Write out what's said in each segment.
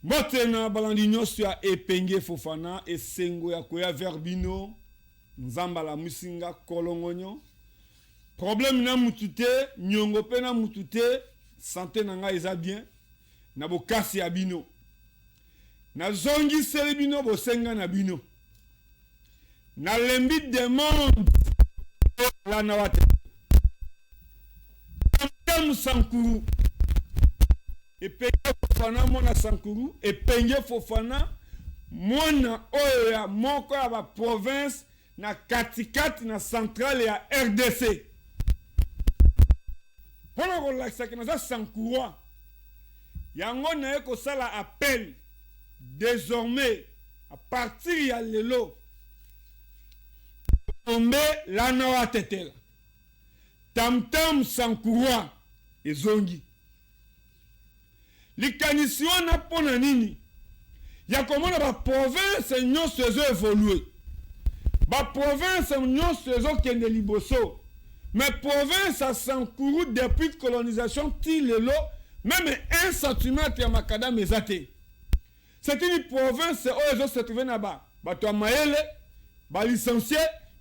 Mbote na balandi nyonso ya Epenge Fofana, esengo ya koya vers bino. Nzambe alamusi nga kolongonyo. Problème na mutu te, nyongo pe na mutu te, sante na ngai eza bien na bokasi ya bino. Nazongiseli bino bosenga na bino. Nalembi demande lana wate. Tam Sankuru. Epenge Fofana mwana Sankuru, Epenge Fofana mwana oyo ya moko ya ba province na katikati na centrale ya RDC. Mpo na kolakisa ke naza Sankurois, yango naye kosala appel desormais à partir ya lelo tombe lana wa tetela tam-tam Sankurois ezongi. Likanisi wana mpo na nini? Ya komona ba provinces nionso ezo evoluer, ba provinces nionso ezo kende liboso, mais province ya Sankuru depuis colonisation tii lelo meme un centimetre ya macadam eza te. C'est une province oyo ezo se trouver na ba bato ya mayele, ba licencies,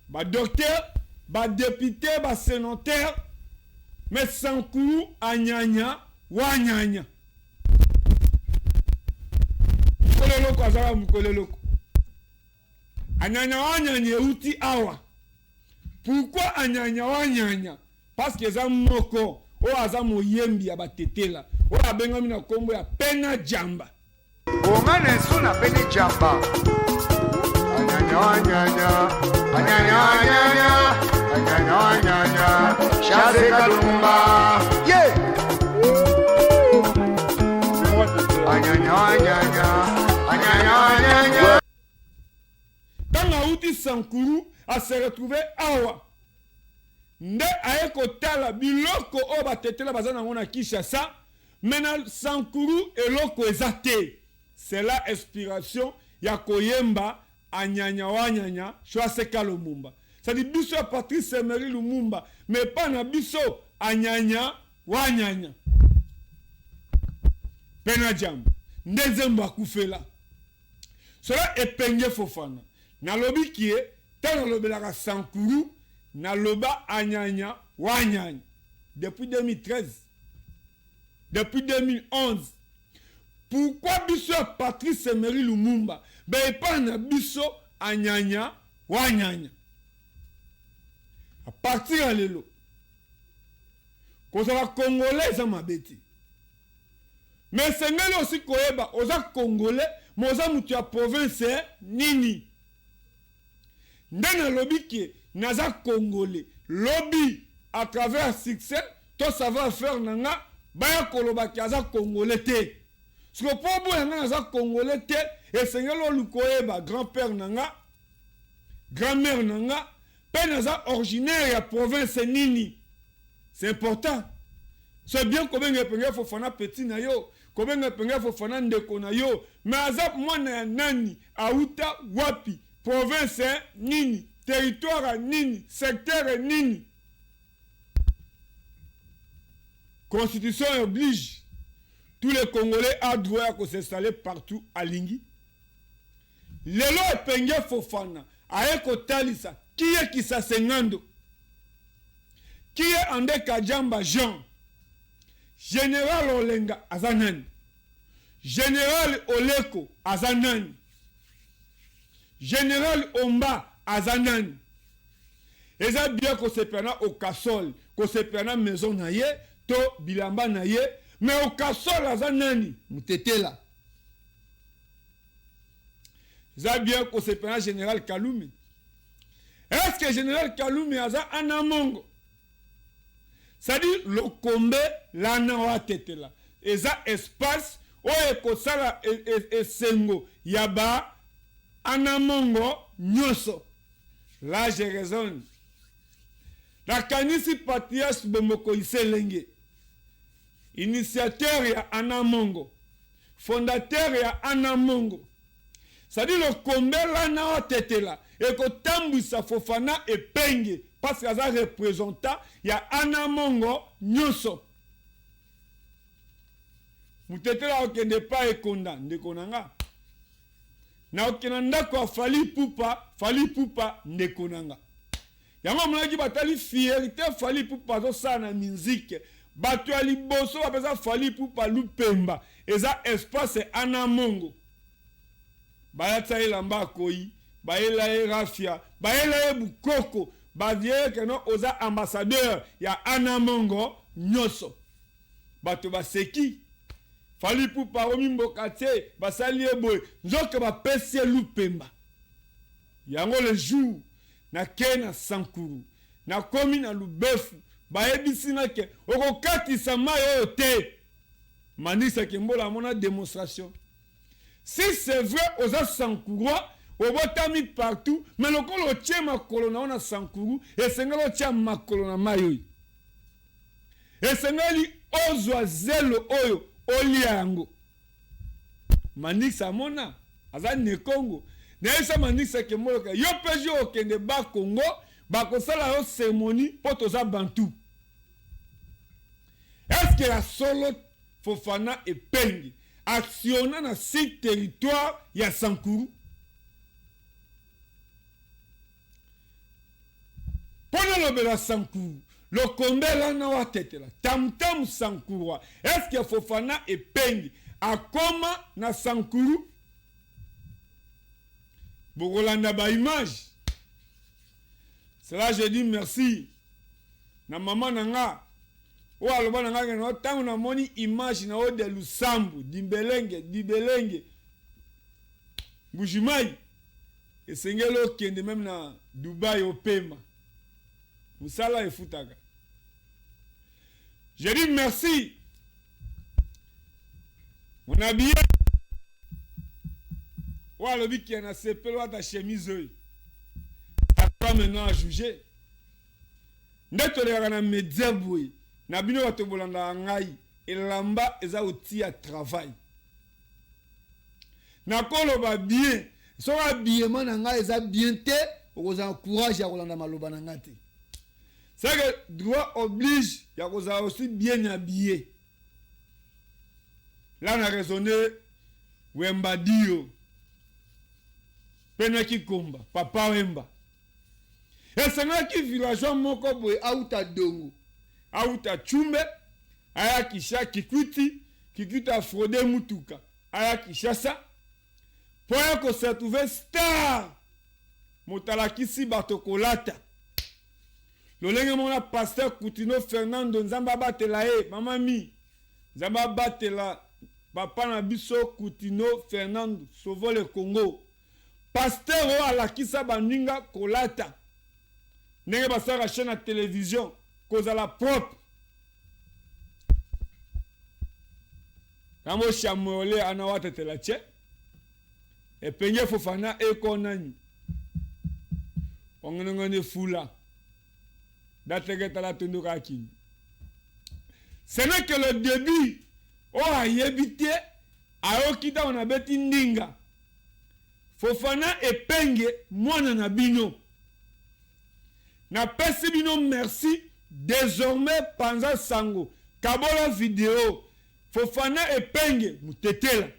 ba docteurs, ba deputes, ba senateurs, mais Sankuru anyanya wanyanya. Mokolo eloko azala mokolo eloko. Anyanya wanyanya euti awa. Pourquoi anyanya wanyanya? Parce que eza moko oyo aza moyembi ya batetela oyo abengami na kombo ya Pena Djamba. Bonga na esu na pene djamba. Anyanya anyanya, anyanya anyanya, anyanya anyanya, Chasse Kalumba. Yeah. Anyanya anyanya, anyanya anyanya. Ntango awuti Sankuru a se retrouver awa nde aye kotala biloko oyo batetela baza nango na Kinshasa Mais na sankuru eloko eza te c'est là inspiration ya koyemba anyanya wanyanya choaseka lumumba c'est à dire biso ya Patrice Emery Lumumba mais epa na biso anyanya wanyanya pena jambo nde nzembo akufela cela epenge fofana nalobi kie tango nalobelaka sankuru naloba anyanya wanyanya depuis 2013 depuis 2011 pourquoi biso ya Patrice Emery Lumumba ba epai na biso anyanya wanyanya à partir ya lelo kozala congolais eza mabe te mais esengeli osi koyeba oza congolais mais oza moto ya province nini Nde nalobi que naza congolais lobi à travers succès to savoir faire na nga baya koloba que aza congolais te sikoyo po oboya nga naza congolais te esengeli oluka oyeba grand père na nga grand mère na nga pe naza originaire ya province nini c'est important c'est bien kobenga epenge fofana petit na yo kobenga epenge fofana ndeko na yo mais aza mwana ya nani awuta wapi Province nini? Territoire nini? Secteur nini? Constitution oblige tous les Congolais a droit ya ko s'installer partout alingi. Lelo Epenge Fofana aye kotalisa qui est Kisase Ngando, qui est Ande Kajamba Jean, General Olenga aza nani, General Oleko aza nani. General Omba aza nani? Eza bien kosepela na Okasol, kosepela na maison na ye to bilamba na ye, mais Okasol aza nani? Mutetela. Eza bien kosepela na General Kalumi. Est-ce que General Kalumi aza Anamongo? C'est-à-dire lokombe lana watetela eza espace oyo ekosala esengo ya ba anamongo nyoso. Là je raisonne. Nakanisi Patriarche Bomoko Iselenge, initiateur ya Anamongo, fondateur ya Anamongo. C'est-à-dire lokombe lana watetela ekotambwisa Fofana Epenge parce que aza representant ya Anamongo nyoso. Mutetela akokende epai ekonda ndeko na nga. Nakokende na ndako ya Fally Ipupa, Fally Ipupa ndeko na nga. Yango omonaki batali fierite Fally Ipupa azosala na musique. Bato ya liboso bapesa Fally Ipupa lupemba eza espace Ana Mongo. Balatisa ye elamba akoyi, bayela ye rafia, bayela ye bukoko, ba ye que non oza ambassadeur ya Ana Mongo nyoso. Bato baseki. Fally Ipupa akomi mboka tse, basali ye boye, nzoka bapesi ye lupemba. Yango le jour nakei na Sankuru, nakomi na Lubefu, bayebisi nga ke okokatisa mayi oyo te. Manisa Kembola amona demonstration. Si c'est vrai oza Sankurois, obotami partout, mais lokola otie makolo na yo na Sankuru, esengeli otia makolo na mayi oyo. Esengeli ozwa zelo oyo olia yango. Manix amona aza ne Congo. Nayebisa Manix Kembolo ke yo pe jour okende ba Congo bakosala yo ceremonie po toza Bantu. Est-ce que ya solo Fofana Epenge actionna na site territoire ya Sankuru? Mpo nalobela Sankuru, Lokombela na Watetela, Tam-Tam Sankurwa, est-ce que Fofana Epenge akoma na Sankuru? Bokolanda ba images. Cela je dis merci na maman na nga oyo aloba na nga ke no tango namoni image na yo de Lusambo, Dimbelenge, Dibelenge, Mbujimayi, Esengeli okende meme na Dubai opema. Musala efutaka. Je dis merci. Mon habillé. Oyo alobi kia na sepelo ata chemise oyo. À toi maintenant à juger. Nde tolekaka na media boye. Na bino bato bolandaka ngai. Elamba eza outil ya travail. Nakoloba bien soki habillement na ngai eza bien te, okozala courage ya kolanda maloba na ngai te. C'est que droit oblige ya kozala aussi bien habillé. Là na raisonner Wemba Dio pena Kikomba, Papa Wemba. Esengaki villageois moko boye auta Dongo, auta Tshumbe, aya Kisha Kikwiti, Kikwiti a fraude mutuka, aya Kinshasa po aya ko se retrouver star, moto alakisi bato kolata. Lolenge moko na pasteur Kutino Fernando, Nzambe abatela ye, mama mi, Nzambe abatela papa na biso Kutino Fernando, sauvons le Congo. Pasteur oyo alakisa baninga kolata ndenge basalaka chaine ya television, kozala propre. Kambo shamole ana watetela che epenge fofana eko nani ongenongene fula dateketala tunduka akini. Ce n'est que le début. Oyo ayebi te ayoki ntango nabeti ndinga. Fofana Epenge mwana na bino. Napesi bino merci desormais panza sango kabola video Fofana Epenge mutetela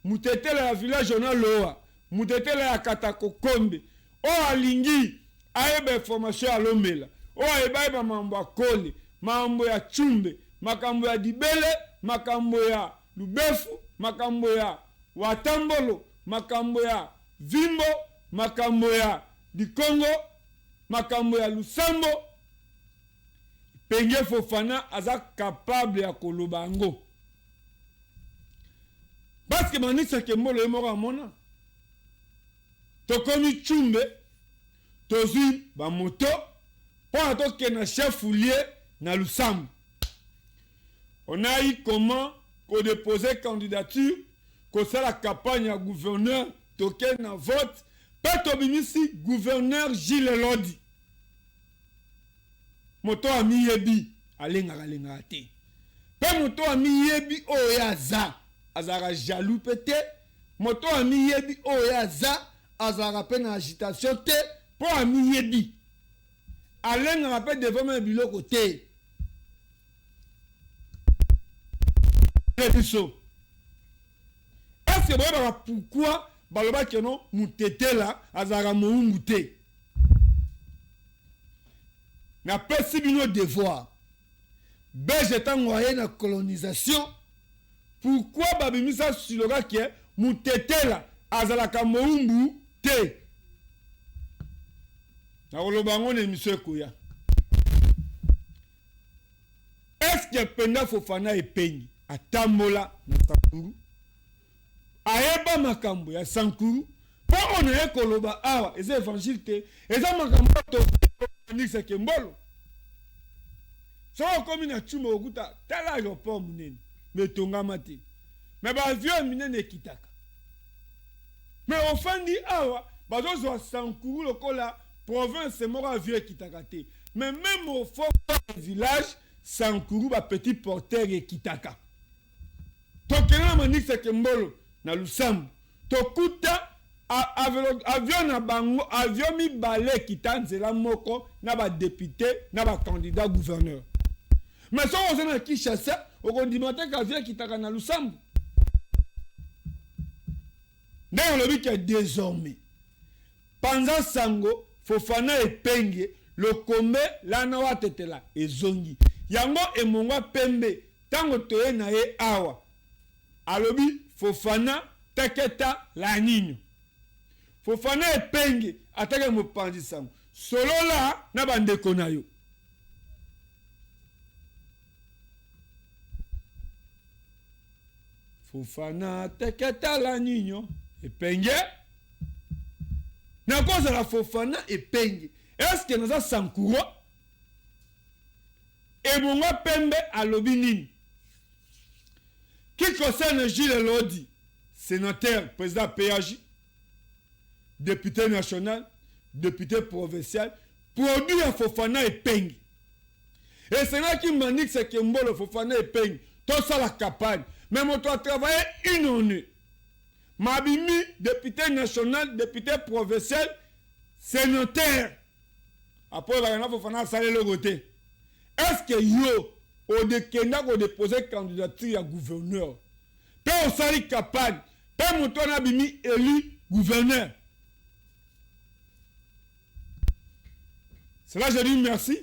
mutetela ya village ona loa mutetela ya katakokombe oyo alingi ayeba information ya lomela oyo ayeba ayeba mambo ya kole mambo ya tshumbe makambo ya dibele makambo ya lubefu makambo ya watambolo makambo ya vimbo makambo ya likongo makambo ya lusambo Penge Fofana aza capable ya koloba yango parce que Manisa Kembolo ye moko amona tokomi Tshumbe tozwi ba moto mpo na tokende na chef lieu na Lusambo. On a eu comment ko deposer candidature, kosala campagne ya gouverneur, tokende na vote mpe tobimisi gouverneur Gilles Elodi. Moto oyo amiyebi alengaka lengaka te, mpe moto oyo amiyebi oyo ye aza azalaka jaloux mpe te. Moto oyo amiyebi oyo ye aza azalaka mpe na agitation te, mpo amiyebi. Alengaka mpe devant meme biloko te. Biso, est ce que boyebaka pourquoi balobaki no mutetela azalaka mowumbu te? Napesi bino devoir. Belge, ntango aye na colonisation, pourquoi babimisa slogan ke mutetela azalaka mowumbu te? Nakoloba yango na émission ekoya. Est-ce mpenza Fofana Epengi atambola na Sankuru, ayeba makambo ya Sankuru? Mpo oyo naye koloba awa eza évangile te, eza makambo toaniseke mbolo. Soki okomi na Cuma, okuta tala aéroport monene, me etongama te, me baavion ya minene ekitaka. Me ofandi awa, bazozwa Sankuru lokola province moko avion ekitaka te. Mais même au fond village Sankuru, bapetit porteur ekitaka. Tokende na Manix Kembolo na Lusambo, tokuta avion na bango, avion mibale ekita nzela moko na badéputé na bacandidat gouverneur. Mais soki oza na Kinshasa, okondima te ka avion ekitaka na Lusambo. Ndenge alobi ke désormais panza sango, Fofana Epenge lokombe lana watetela ezongi yango emongwa pembe. Ntango toye na ye awa, alobi Fofana teketa la nino. Fofana Epenge atake mopanzi sango, solola na bandeko na yo. Fofana teketa la nino Epenge, nakozala Fofana Epenge, eske naza Sankuro? Ebongo pembe alobi nini qui concerne Gilles Lodi, sénateur, président PAJ, député national, député provincial, produit ya Fofana Epenge? Esengaki Manix Kembolo, Fofana Epenge tosala campagne, mais moto atravaille une année, mabimi député national, député provincial, sénateur. Après bakanga Fofana asala eloko te. Est ce que yo odekenda kodepose candidature ya gouverneur mpe osali campagne mpe moto wana abimi élu gouverneur? Cela, je dis merci.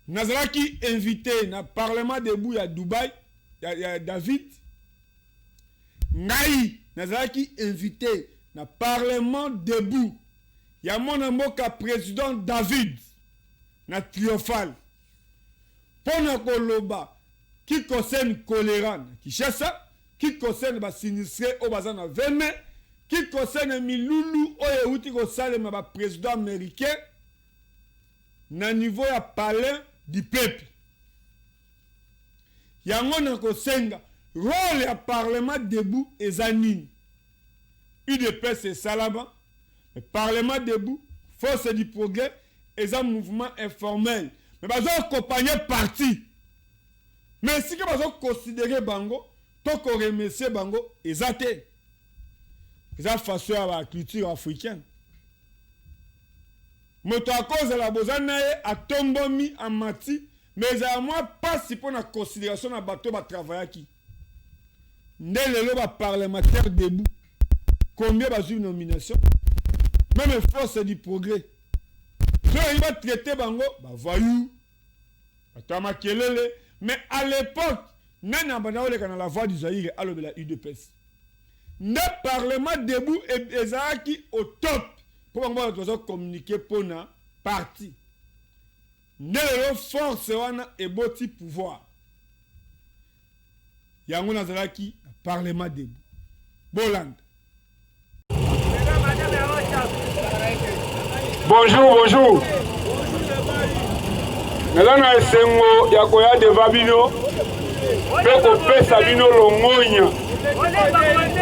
Nazalaki invité na Parlement debout ya Dubai ya David. Ngai nazalaki invité na Parlement debout ya mwana mboka président David na Triomphal mpo na koloba qui concerne choléra na Kinshasa, qui concerne basinistré oyo baza na veme, qui concerne milulu oyo euti kosalema baprésident américain na niveau ya Palais du Peuple. Yango na kosenga, rôle ya Parlement debout eza nini? UDPS esalama, Parlement debout, Force du progrès eza mouvement informel, mais bazo accompagner parti. Mais esika bazo considérer bango to koremercier bango eza te. Eza façon ya baculture africaine. Moto akozala boza na ye, atombomi, amati, mais ezala mwa mpasi mpo na considération na bato batravaillaki. Nde lelo baparlementaire debout, combien bazwi nomination? Même Force du progrès, soki olingi batraite bango bavoyou, bato ya makelele. Mais à l'époque, nani abanda koleka na La Voix du Zaïre alobela UDPS? Nde Parlement debout ezalaki au top mpo bango bato baza communiquer mpona parti. Nde lelo force wana eboti pouvoir. Yango nazalaki na Parlement debout. Bolanda. Bonjour, bonjour. Naza na esengo ya koya devant bino mpe kopesa bino longonya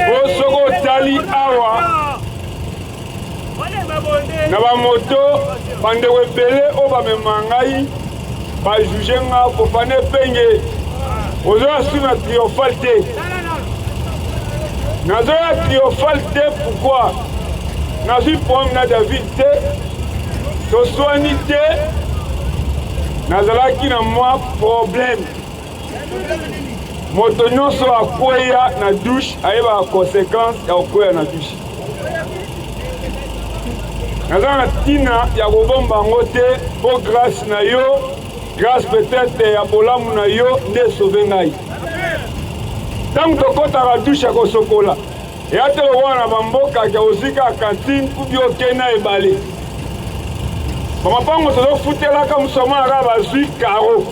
po soki otali awa na bamoto, bandeko ebele oyo bamema ngai bajuge nga Fofana Epenge ozoya su na Triomphal te. Nazoya Triomphal te pourquoi? Nazwi problème na David te, toswani te, nazalaki na mwa problème. Moto nyonso akweya na douche ayebaka conséquence ya kokweya na douche. Naza na ntina ya kobomba yango te mpo grâce na yo, grâce peut-être ya bolamu na yo nde esauve ngai. Ntango tokɔtaka douche ya kosokola, eya te lokola na bamboka ya ozwi kaka cantine ubi okei na ebale. Bamapango tozofutelaka mosu amonaka bazwi karo.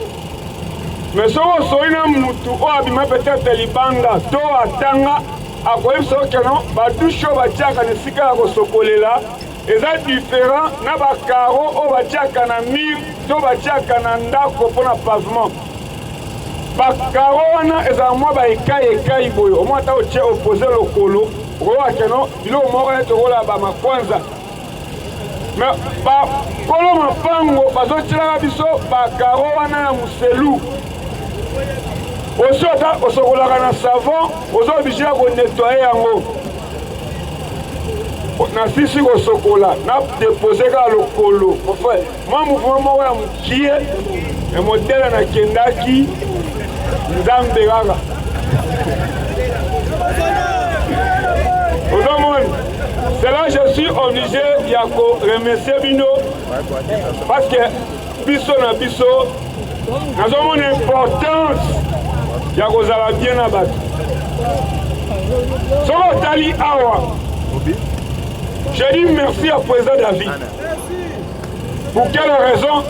Mais soki osoli na mutu oyo abima peut-être libanda to atanga, akoyebisa yo keno badushe oyo batiaka na esika ya kosokolela eza différent na bakaro oyo batiaka na mur to batiaka na ndako mpona pavement. Bakaro wana ezala mwa baekai ekai boye, omwa ata otie opose lokolo, okoyoka keno biloko moko neti okola bamakwanza. Me bakolo mapango bazotielaka biso bakaro wana ya moselu. Osi ata osokolaka na savon, oza oblige ya konettoye yango. Nasisi kosokola, na depose kaka lokolo, mon frère, mwa mouvement moko ya mokie ya modele nakendaki nzambe kaka. Ozomona, c'est là je suis obligé ya koremercier bino parce que biso na biso nazomona importance ya kozala bien na bato. Soki otali awa, je dis merci à président David. Pour quelle raison?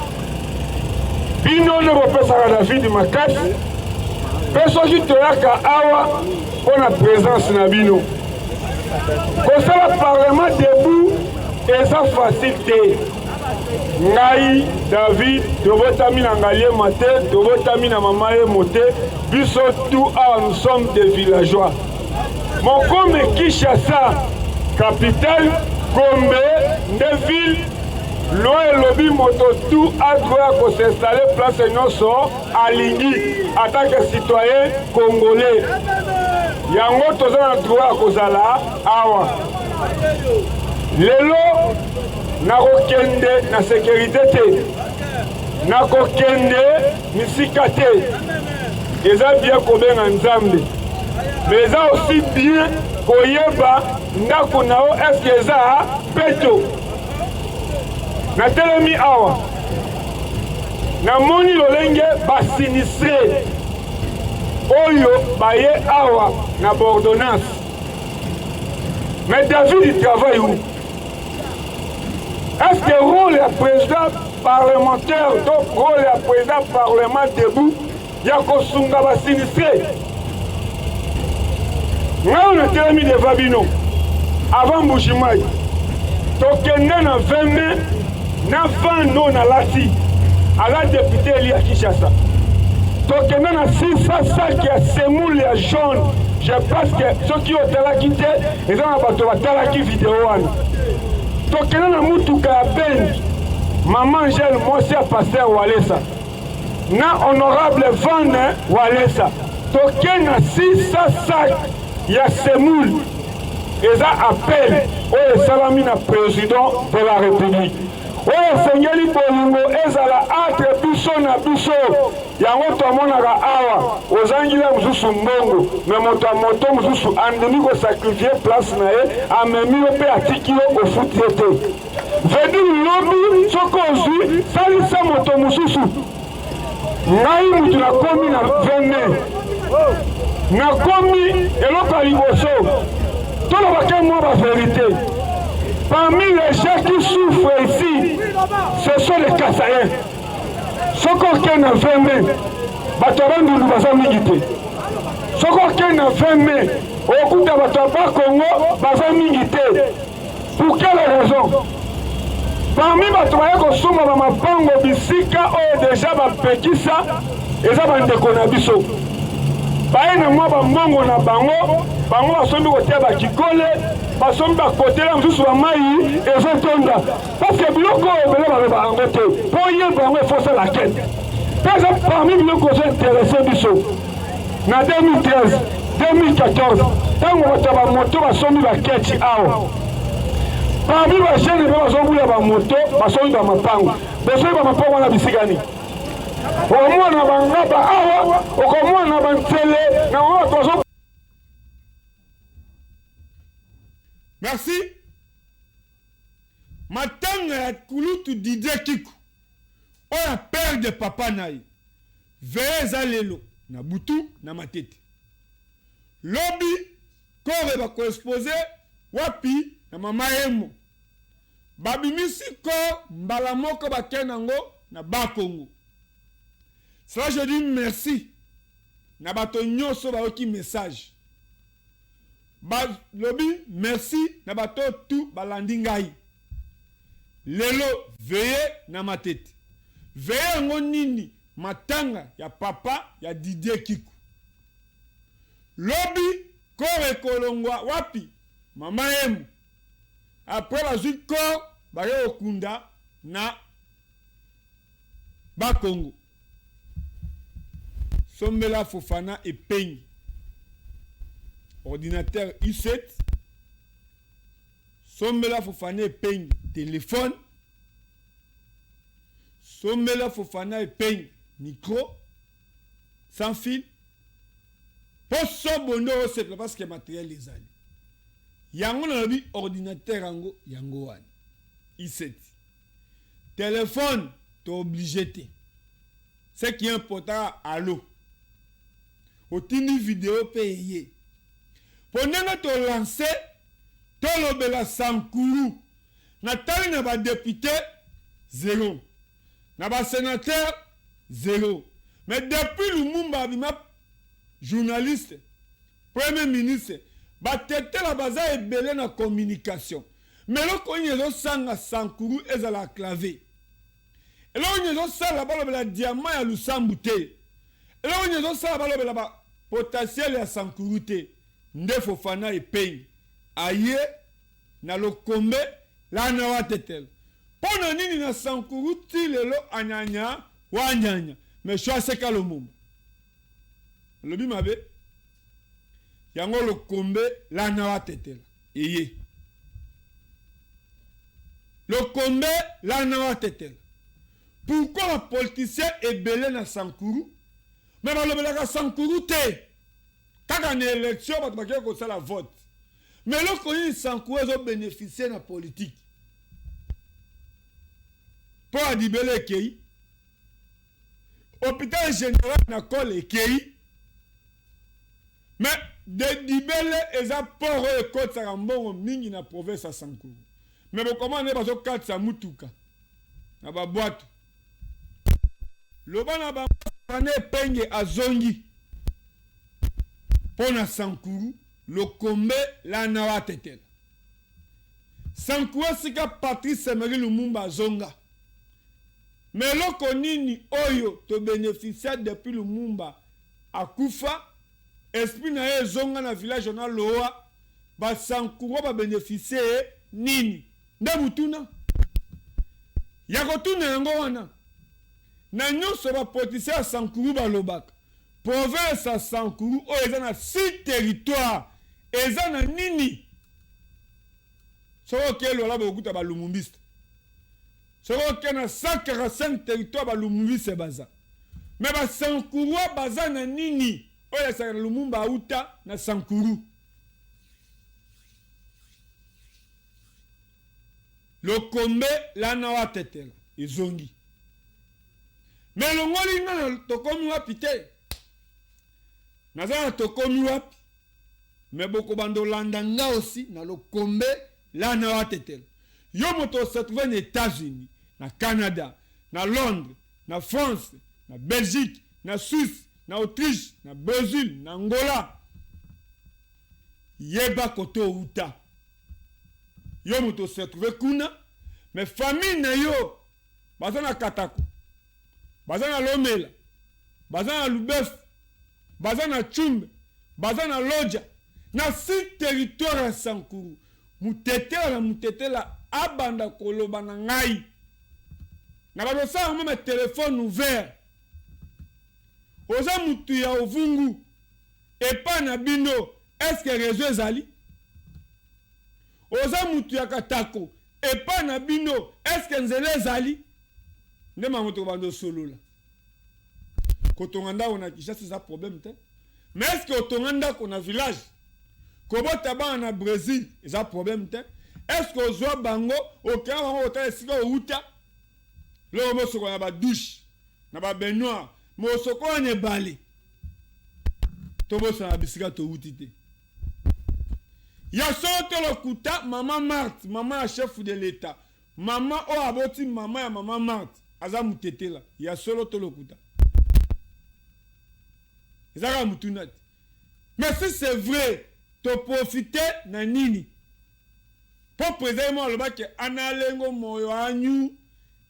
Bino nde bopesaka David makasi, mpe soki toyaka awa mpo na présence na bino. Kosala parlement debout eza facile te. Ngai David tobotami na Ngaliema te, tobotami na mama Yemo te, biso tout awa nous sommes des villageois. Mokome Kinshasa capitale, Gombe nde ville. Loi elobi moto tout a droit ya kosinstalle place nyonso alingi en tant que citoyen congolais. Yango toza na droit ya kozala awa. Lelo nakokende na sécurité te, nakokende misika te. Eza bien kobenga Nzambe, mais eza aussi bien koyeba ndako na yo eske eza peto. Natelemi awa, namoni lolenge basinistre oyo baye awa na bordonnance. Mais David, il travaille où? Est-ce que rôle ya président parlementaire to rôle ya président parlement debout ya kosunga basinistre? Ngai natelemi devant bino avant Mbujimayi, tokende na 20 mai na vando nalati aza député eli ya Kinshasa, tokende na 600 sac ya semoule ya jaune. Je pense que soki otalaki te, eza na bato batalaki video wana. Tokende na mutuka ya Benz, mama Angèle mwasi ya pasteur Walesa na honorable Van Walesa, toke na 600 sac ya semoule. Eza appel oyo esalami na président de la République. Oyo esengeli bolingo ezala entre biso na biso. Yango tomonaka awa, ozangi ya mosusu mbongo, me moto ya moto mosusu andimi kosakrifie place na ye, amemi yo mpe atiki yo, ofuti ye te. Veut dire lobi soki ozwi, salisa moto mosusu. Ngai mutu nakomi na 20 mai, nakomi eloko ya liboso tolobake mwa baverité. Parmi les gens qui souffrent ici, ce sont les Kasaïens. Soki okei na 20 mai, bato ya Bandundu baza mingi te. Soki okei na 20 mai, okuta bato ya Bakongo baza mingi te. Pour quelle raison? Parmi bato baye kosomba bamapango bisika oyo deja bapekisa, eza bandeko na biso baye na mwa bambongo na bango, bango basombi kotia bakikole, basombi bakotela mosusu bamai ezotonda, parce que biloko oyo ebele baloba yango te. Mpo oyeba yango, efosala kete mpe eza parmi biloko ozo biso. Na 2013, 2014, ntango bato ya bamoto basombi baketi awa, parmi bajeune mpe bazobula bamoto, basombi bamapango. Bosombi bamapango wana bisika nini? Okomona bangaba awa, okomona bantsele na oyo tozo. Merci. Matanga ya kulutu Didier Kiku oyo père de papa na ye. Veye eza lelo na butu na Matete. Lobi corps bako exposer wapi na mama Yemo. Babimisi corps mbala moko bakei nango na Bakongo. Cela je dis merci na bato nyonso bayoki message. Balobi merci na bato tout balandi ngai. Lelo veye na Matete. Veye yango nini? Matanga ya papa ya Didier Kiku. Lobi corps ekolongwa wapi? Mama Yemo. Après bazwi corps baye kokunda na Bakongo. Sombela Fofana Epengi ordinateur U7. Sombela Fofana Epengi téléphone. Sombela Fofana Epengi micro sans fil. Poso bondo osepela parce que matériel ezali. Yango nalobi ordinateur yango yango wana I7. Téléphone to obligé te. Ce qui est important, allo. Otindi vidéo pe eye. Po ndenge to lancer tolobela Sankuru. Natali na ba député zéro. Na ba sénateur zéro. Mais depuis Lumumba abima journaliste, premier ministre, batetela baza ebele na communication. Mais eloko nini ezosanga Sankuru ezala clavé? Eloko nini ezosala balobela diamant ya Lusambu te? Eloko nini ezosala balobela ba potentiel ya Sankuru te? Nde Fofana Epengi aye na lokombe lana watetela. Mpo na nini na Sankuru ti lelo anyanya wanyanya? Mais aseka Lumumba. Lobi mabe. Yango lokombe lana watetela. Eye. Lokombe lana watetela. Pourquoi ba politicien ebele na Sankuru mais balobelaka Sankuru te? Kaka na élection bato bakei kosala vote. Mais eloko nini Sankuru ezobénéficie na politique? Mpo adibele ekei, hôpital général na kole ekei, mais de Dibele eza port oyo ekotisaka mbongo mingi na province ya Sankuru. Mais bokomona nde bazokatisa mutuka na babwato. Loba na bango Epenge azongi mpo na Sankuru lokombe lana watetela. Sankuru esika Patrice Emery Lumumba azonga. Mais eloko nini oyo tobénéficia depuis Lumumba akufa, esprit na ye ezonga na village na Loa, basankuru babénéficie nini? Nde mutuna ya kotuna yango wana. Na nyonso bapoliticien ya Sankuru balobaka province ya Sankuru oyo eza na 6 territoire eza na nini? Soki okei Lualaba bokokuta balumumbiste. Soki okei na 145 territoire balumumbiste baza. Mais basankurua baza na nini oyo esaka na Lumumba auta na Sankuru? Lokombe lana watetela ezongi. Mais elongoli nga na tokomi wapi te. Naza na tokomi wapi? Mais bokobanda olanda nga aussi na lokombe lana watetela. Yo moto se trouve na États-Unis, na Canada, na Londres, na France, na Belgique, na Suisse, na Autriche, na Brésil, na Angola. Yeba kote outa. Yo moto se trouve kuna, mais famille na yo baza na Katako, baza na Lomela, baza na Lubefu, baza na Tshumbe, baza na Lodja, na 6 territoire ya Sankuru. Mutetela na mutetela abanda koloba na ngai. Na bazosala meme téléphone ouvert. Oza mutu ya ovungu epa na bino, est-ce que réseau ezali? Oza mutu ya Katako epa na bino, est-ce que nzela ezali? Nde mango tokobanda osolola. Kotonga ndako na Kinshasa eza problème te. Mais est-ce que otonga ndako na village? Kobota bana na Brésil eza problème te. Est-ce que ozwa bango, okenda bango kotala esika outa? Loko mosokola na ba douche, na ba baignoire, mosokola na ebale. Tobosana bisika towuti te. Ya solo to lokuta, mama Marthe, mama ya chef de l'État, mama oyo aboti mama ya mama Marthe, aza mutetela. Ya solo to lokuta? Eza kaka mutuna te. Mais si c'est vrai, to profite na nini? Po président ye moko alobaki analengo moyo anyu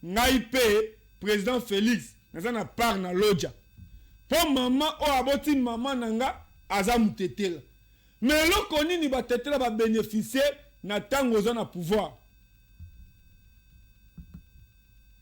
ngai pe président Félix naza na part na loja. Po mama oyo aboti mama na nga aza mutetela. Mais eloko nini batetela ba bénéficier na ntango oza na pouvoir?